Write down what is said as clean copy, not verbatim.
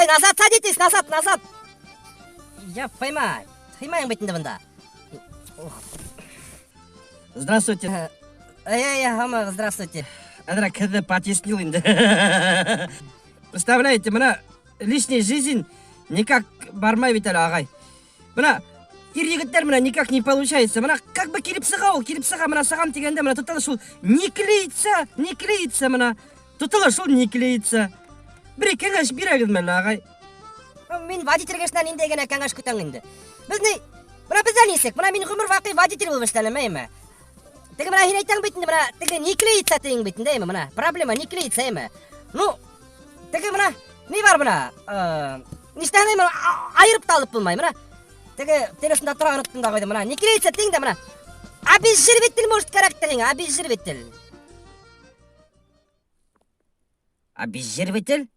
Эй, назад садитесь, назад, назад. Я поймай. Һыймайың бит инде бында. Здравствуйте. Эй, эй, һаумыһығыҙ, здравствуйте. Әҙерәк һеҙҙе потеснил инде. Представляете, бына личный жизнь никак бармай бит әле, ағай. Бына ир егеттәр менән никак не получается. Бына как бы килеп сыға ул, килеп сыға, бына сығам тигәндә бына тотала шул не клеится, не клеится бына. Тотала шул не клеится. Бер кәңәш бирәгеҙме әле, ағай? Мин водитель кешенән ниндәй генә кәңәш көтәң инде. Беҙ ни, бына беҙҙә нисек? Бына мин ғүмер баҡый водитель булып эшләнем, әйме? Теге бына һин әйтәң бит инде, бына теге не клеится тиң бит инде, әйме, бына проблема не клеится, әйме? Ну, теге бына ни бар бына? Э, нишләһәң әйме, айырып та алып булмай, бына. Теге телефонда тора оноттом да ҡуйҙым, бына не клеится тиң дә бына. Обезжириватель может кәрәк тиң, обезжириватель. Обезжириватель?